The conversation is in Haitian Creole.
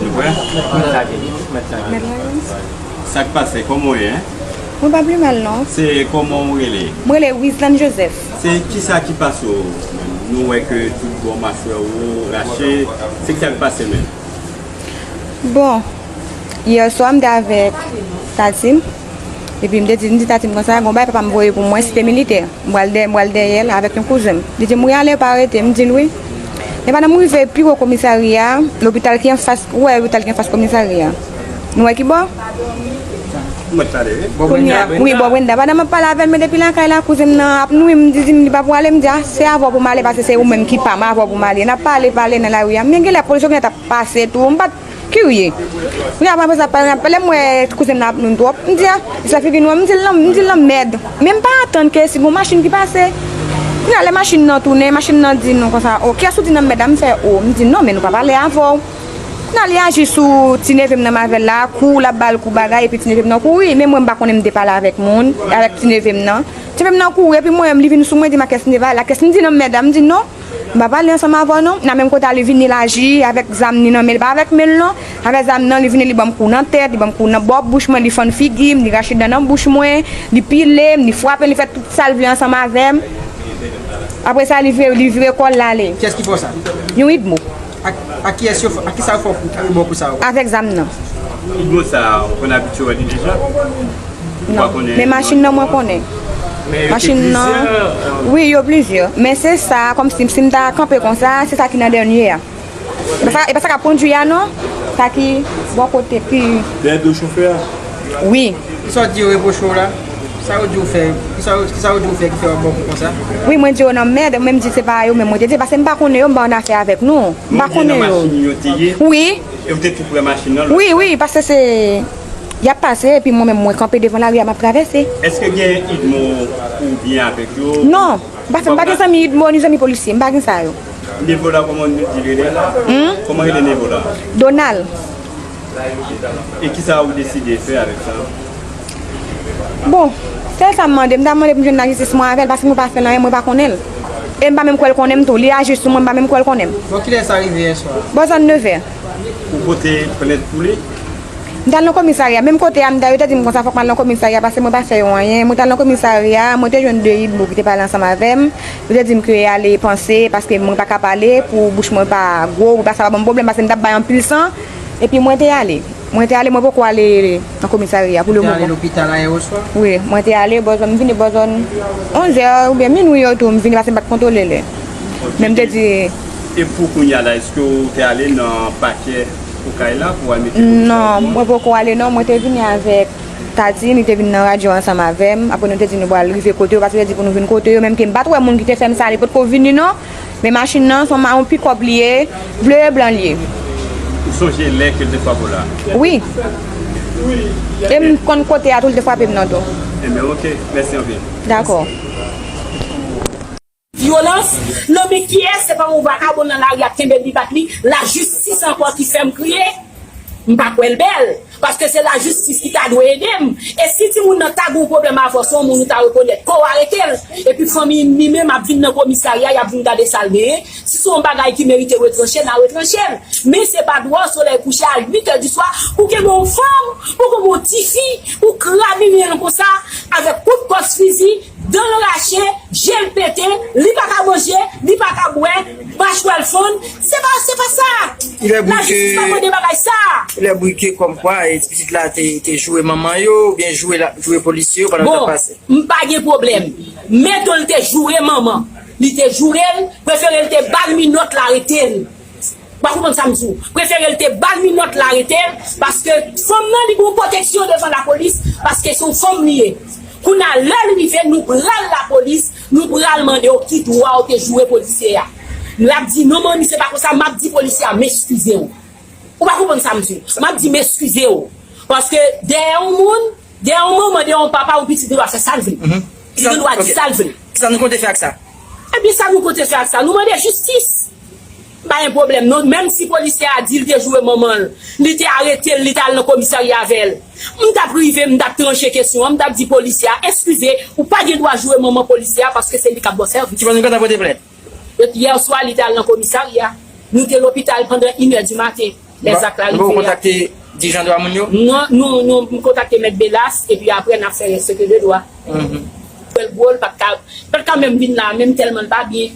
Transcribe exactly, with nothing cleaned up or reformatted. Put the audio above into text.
Nou prè? Mèt Lagens. Sa k pase? Kòman w ye? Mwen pa pi mal non. Se kòman w rele? Mwen rele Wislande Joseph. Se kisa ki pase w menm? Nou wè ke tout bò machwè ou rache. Se kisa k pase menm? Bon, yè swa m te avèk tati m, epi m te di, m di tati m konsa, gon bagay papa m voye pou mwen, Site Militè. M pral dèyè, m pral dèyè l avèk yon kouzen m. Li di m, "Wi, ale, pa rete." M di l, "Wi." Men pandan m rive pi wo komisarya a, lopital ki anfas, ou wè lopital ki anfas komisarya a? Nou wè ki bò? Mwen tande, wi. Kounye a, wi, bò Brenda. Pandan m ap pale avè l, men depi lakay la, kouzen m nan ap nwi m, di, di m li pa pou ale, m di, "A, se avè w pou m ale, paske se ou menm ki pa m, avè w pou m ale." N ap pale, pale nan lari a. Men genlè polis yo genlè t ap pase tou. M pa t kirye. Kounye a, apre sa, apre m wè kouzen m nan ap nwi m twòp, m di, "A, sa figi nou an," m di l nan, m di l nan mèd. Men m pa atann ke si gon machin ki pase. Kounye a, lè machin nan tounen, machin nan di nou konsa, "O, kiyès ou di nan mèd la?" M fè, "O." M di, "Non, men nou pa pale avè w." Kounye a, li aji sou ti neve m nan m avè l la, kou, l ap ba l kou bagay, epi ti neve m nan kouri. Men mwen, m pa konnen m te pale avèk moun, avèk ti neve m nan. Ti neve m nan kouri, epi mwen menm, li vin sou mwen, di m, "A kiyès m te pale la?" Kiyès m di nan mèd la? M di, "Non." M pa pale ansanm avè w non. Nan menm kote a, li vini, l aji avèk zam ni nan men l, pa avèk men l non. Avèk zam nan, li vini, li ban m kou nan tèt, li ban m kou nan bò bouch mwen, li fann figi m, li rache dan nan bouch mwen, li pile m, li frape m, li fè tout sa l vle ansanm avè m. Apre sa, li vire, li vire kò l, l ale. Kiyès ki fè w sa? Yon idmo. Ak, ak kiyès yo fè, ak kisa yo fè w pou, pou, bon, pou sa yo? Avèk zam nan. Idmo sa, ou konn abitye wè li deja? Non. Men machin nan mwen konnen. Machin nan, wi, yo plizyè. Men se sa, kòmsi si m ta kanpe konsa, se sa ki nan dènye a. E pa sa, e pa sa k ap kondui a non. Sa ki bò kote pi. Dèyè do chofè a? Wi. Kisa yo di yo repwoche w la? Sa yo di w fè? Kisa yo, kisa yo di w fè ki fè w ap bon kou konsa? Wi, mwen di yo nan mèd, mwen m di se pa yo menm mwen te di, paske m pa konnen yo, m pa annafè avèk nou. M pa konnen yo. Wi. E w te tou prè machin nan? Wi, wi, paske se, y ap pase, epi mwen menm, mwen kanpe devan lari a, m ap travèse. Èske gen idmo ou byen avèk yo? Non, m pa, m pa gen zanmi idmo, ni zanmi polisye, m pa gen sa yo. Nevo la, kòman nou di rele? Hmm? Kòman rele nevo la? Donald. E kisa ou deside fè avèk sa? Bon, sèl sa m mande, m ta mande pou m jwenn lajistis mwen avè l, paske mwen pa fè l anyen, mwen pa konnen l. E m pa menm kwè l konnen m tou. Li aji sou mwen, m pa menm kwè l konnen m. Bon, kilè sa rive yèswa? Bò zòn nevè. Ou pote plent pou li? M t al nan komisarya. Menm kote a, m t al, yo te di m konsa, fòk m al nan komisarya, paske mwen pa fè yo anyen. Mwen t al nan komisarya, mwen te jwenn de idmo ki te pale ansanm avè m. Yo te di m ke ale panse, paske mwen pa ka pale, pou bouch mwen pa gwo, pou pa sa pa ban m pwoblèm, paske m t ap bay anpil san. Epi mwen te ale. Mwen te ale, mwen poko ale nan komisarya pou le moman. Ou te ale lopital ayewoswa? Wi, mwen te ale, bò zòn, m vini bò zòn onz è oubyen minwi yo tou, m vini paske m pa t kontwole lè. Men m te di. E pou kounye a la, èske ou te ale nan pakè Okay la pou al mete komisè? Non, mwen poko ale non, mwen te vini avèk Tati, li te vin nan radyo ansanm avè m, apre nou te di nou pral rive kote yo, paske yo te di pou nou vin kote yo, menm ke m pa t wè moun ki te fè m sa, li potko vini non. Men machin nan, se yon ma-, yon pikòp li ye, ble e blan li ye. Ou sonje lè ke l te frape w la? Wi. E m konn kote a tou, li te frape m nan tou. Enben, oke. Mèsi anpil. Dakò. Vyolans nan men kiyès? Se pa yon vakabon nan lari ap kenbe l, li bat li. Lajistis ankò ki fè m kriye. M pa kwè l bèl. Paske se lajistis ki ta dwe ede m. E si timoun nan ta gen yon pwoblèm avè w, se yon moun ou ta rekonèt, ke w arete l. Epi fanmi li menm ap vin nan komisarya, y ap vin gade sa l genyen. Si se yon bagay ki merite retranche, n a retranche l. Men se pa dwa w solèy kouche a uit è di swa, pou kenbe yon fanm, pou kenbe yon tifi, pou krabinnen l konsa, avèk kout kòs fizi, dan l rache, je l pete, li pa ka manje, li pa ka bwè, machwè l fann. Se pa, se pa sa. Lajistis pa mande bagay sa. Il est vrai que kòmkwa, e, ti pitit la te, te joure manman yo, oubyen joure la, joure polisye yo pandan l t ap pase. Bon, m pa gen pwoblèm. Men tou l te joure manman. Li te joure l, prefere l te ba l minòt la, rete l. Ou pa konprann sa m di w. Prefere l te ba l minòt la, rete l, paske fanm nan, li gen yon pwoteksyon devan lapolis, paske se yon fanm li ye. Kounye a, lè l rive, nou pral lapolis, nou pral mande w ki dwa w te joure polisye a. L ap di, "Non, manmi, se pa konsa," m ap di polisye a, "M eskize w." Ou pa konprann sa m di w. M ap di, "M eskize w." Paske dèyè yon moun, dèyè yon manman, dèyè yon papa, yon pitit gen dwa fè sa l vle. Li gen dwa di sa l vle. Kisa nou konte fè ak sa? Ebyen, sa nou konte fè ak sa? Nou mande jistis. Pa gen pwoblèm non. Menm si polisye a di l te joure manman l, li te arete l, li te al nan komisarya avè l, m t ap rive, m t ap tranche kesyon an, m t ap di polisye a, "Eskize, ou pa gen dwa joure manman polisye a paske se li k ap ba w sèvis." Ki pandan nou gentan pote plent? Yè swa, li te al nan komisarya. Nou te lopital pandan inè di maten, lè zak la rive a. Kontakte dirijan dwa moun yo? Non, nou, nou kontakte mèt Belas, epi apre n ap fè rèspèkte de dwa. Fè l gwo, l pa t ka, pa t ka menm vin la, menm tèlman l pa byen.